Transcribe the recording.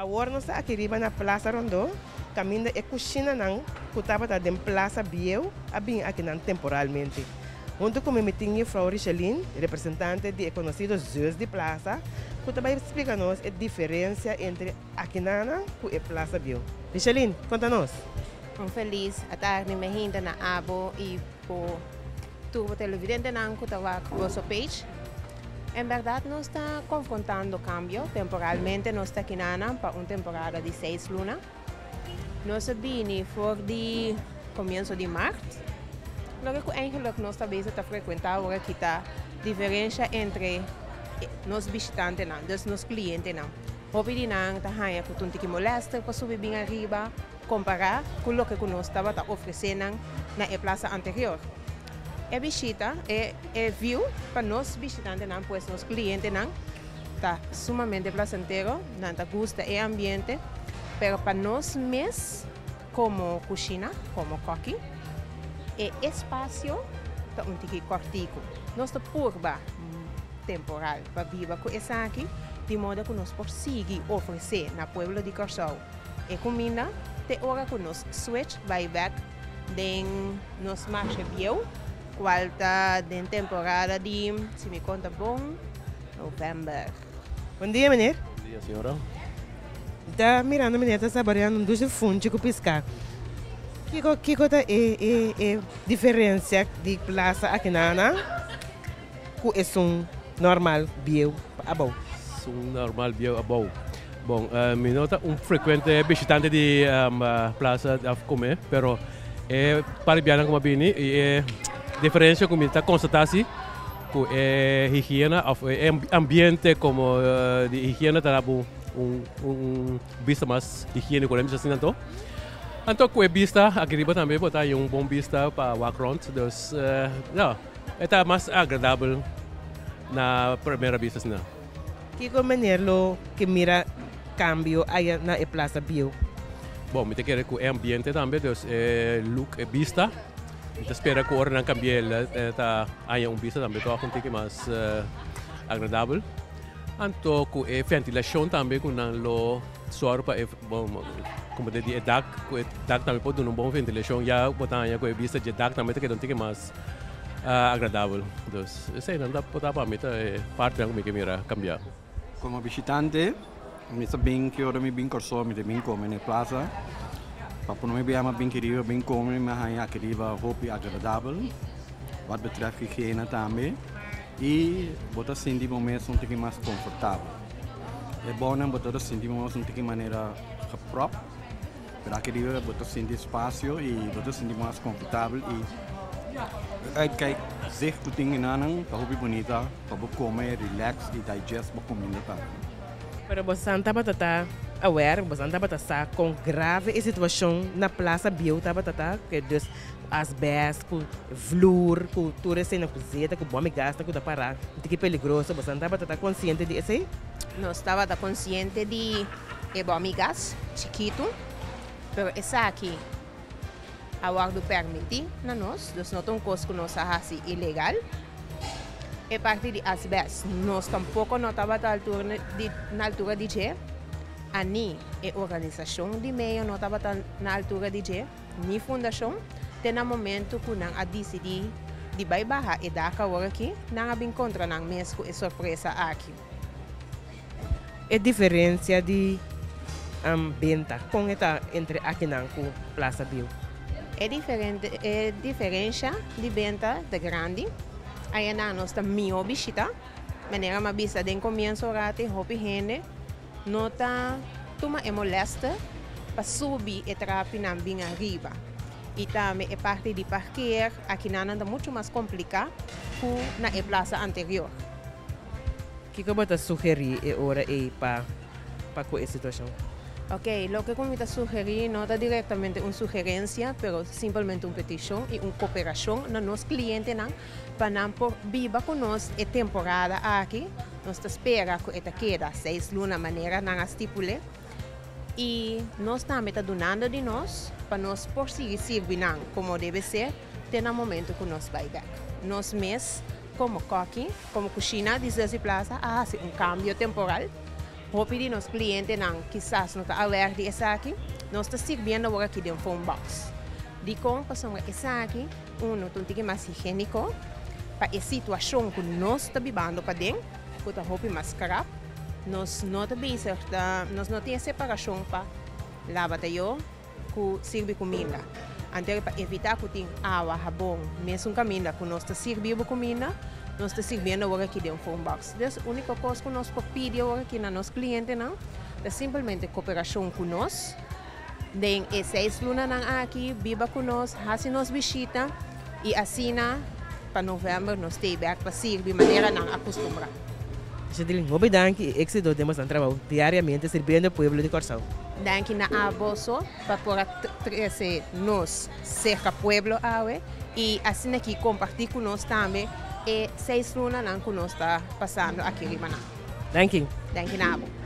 Awor nos ta aki riba na Plaza Rondó, kaminda e kushinanan ku tabata den Plaza Bieu a bin akinan temporalmente. Huntu ku mi mi tin Juffrouw Richeline, representante di e konosido Zus di Plaza, ku ta bai splika nos e diferensia entre akinana ku e Plaza Bieu. Richeline, konta nos! Un felis atardi mi hinta na abo y bo tur bo televidentenan cu ta wak boso page. En berdad nos ta confrontando cambio, temporalmente nos ta kinanan pa un temporada di seis luna. Nos a bini for di comienzo di maart. Loke cu eigenlijk nos ta bezig ta frecuenta awor aki ta diferencia entre nos bishitantenan, dus nos clientenan. Hopi di nan ta haña cu ta un tiki molester pa subi bin ariba. Kompará ku loke ku nos tabata ofresé nan na e plasa anterior. E bishita, e e view pa nos bishitantenan, pues nos klientenan, ta sumamente plasentero, nan ta gusta e ambiente, pero pa nos mes komo kushina, komo kòki, e espasio ta un tiki kòrtiku. Nos ta purba temporal pa biba ku esaki, di moda ku nos por sigui ofresé na pueblo di Kòrsou. E kuminda te ora ku nos switch bai bek den nos marshe bieu, kual ta den temporada di, si mi konta bon, novèmber. Bon dia meneer. Bon dia señora. Mi ta mirando meneer ta saboreando un dulce funchi ku piská. Kiko kiko ta e e e diferensia di plasa akinana ku esun normal bieu abou? Esun normal bieu abou. Bon, mi no ta un frekuente bishitante di Plaza of Come, pero e par di bianan ku mi a bini i e diferensia ku mi ta konstatá si ku e higiena of e ambiente komo di higiena ta daba un un bista mas higiéniko, laat mi bisa asina anto. Anto ku e bista aki riba tambe bo ta haña un bon bista pa wak rònt, dus ya, e ta mas agradabel na primera bista asina. Kiko meneer lo ke mira kambio aya na e Plaza Bieu? Bon, mi ta kere ku e ambiente tambe, dus e look, e bista. Mi ta spera ku ora nan kambia el e ta haña un bista tambe tòg un tiki mas agradabel. Anto ku e ventilashon tambe ku nan lo sòru pa e, bon, komo ta di e dak, ku e dak tambe por duna un bon ventilashon. Ya bo ta haña ku e bista dje dak tambe ta keda un tiki mas agradabel. Dus eseinan ta por ta pa mi ta e partinan ku mi ke mira kambia. Komo bishitante mi sa bin ki ora mi bin Kòrsou mi ta bin kome na e plaza. Pa prome bia mi a bin kiriba bin kome mi a haña akiriba hopi agradabel wat betreft higiena tambe i bo ta sinti bo mes un tiki mas konfortabel. E bònnan bo ta sinti bo mes un tiki manera gepròp. Pero aki riba bo ta sinti espacio y bo ta sinti mas comfortabel y uitkijk zicht cu tin enanan ta hopi bunita pa bo come, relax y digest bo cuminda tambe. Pero bosan tabata ta aware, bosan tabata sa con grave e situacion na Plaza Bieu tabata ta, cu dus asbest, cu vloer, cu tur esei cu zeta, cu bombi gas cu ta para, un tiki peligroso, bosan tabata ta consciente di esei? Nos tabata consciente di E bomi gas chikitu, pero esaki a wòrdu pèrmití na nos, dus no ta un kos ku nos a hasi ilegal. E parti di asbèst, nos tampoko no tabata altura di na altura di dje, ani e organisashon di meyo no tabata na altura di dje, ni fundashon, te na momentu ku nan a disidí di bai baha e dak awor aki, nan a bin kontra nan mes ku e sorpresa aki. E diferencia di benta, con e ta entre akinan cu Plaza Bieu? E diferente e diferencia di benta ta grandi. Ayanan nos ta miho bishita. Manera mi a bisa den comienzo rati hopi hende no ta tuma e molester pa subi e trapinan bin ariba. Y tambe e parti di parkeer akinan nan ta mucho mas complica cu na e plaza anterior. Kiko bo ta sugerí e ora ei pa pa ku e situashon? Ok, loke ku mi ta sugerí no ta direktamente un sugerensia, pero simpelmente un petishon i un koperashon na nos klientenan pa nan por biba ku nos e temporada aki. Nos ta spera ku e ta keda seis luna manera nan a stipul'é i nos tambe ta dunando di nos pa nos por sigui sirbi nan komo debe ser te na momento ku nos bai bèk. Nos mes. Komo kòki, komo kushina di Zessi Plaza a hasi un kambio temporal. Hopi di nos klientenan kisas no ta aware di esaki, nos ta sirbiendo awor aki den foam box. Dikon? Pasobra esaki, uno, ta un tiki mas higiéniko pa e situashon ku nos ta bibando paden, ku ta hopi mas krap. Nos no ta bezig ta, nos no tin e separashon pa laba tayo ku sirbi kuminda. Anto pa evitá ku tin awa, habon, mesun kaminda ku nos ta sirbi bo kuminda, nos ta sirbiendo awor aki den foam box. Dus úniko kos ku nos por pidi awor aki na nos klientenan ta simplemente koperashon ku nos. Den e seis lunanan aki, biba ku nos, hasi nos bishita i asina pa novèmber nos stay bèk pa sirbi manera nan a kustumbrá. Jedeline, hopi danki i éksito den boso trabou diariamente sirbiendo e pueblo di Kòrsou. Danki na aboso pa por a trese nos serka pueblo awe i asina aki kompartí ku nos tambe e seis lunanan ku nos ta pasando aki riba nan. Danki. Danki na abo.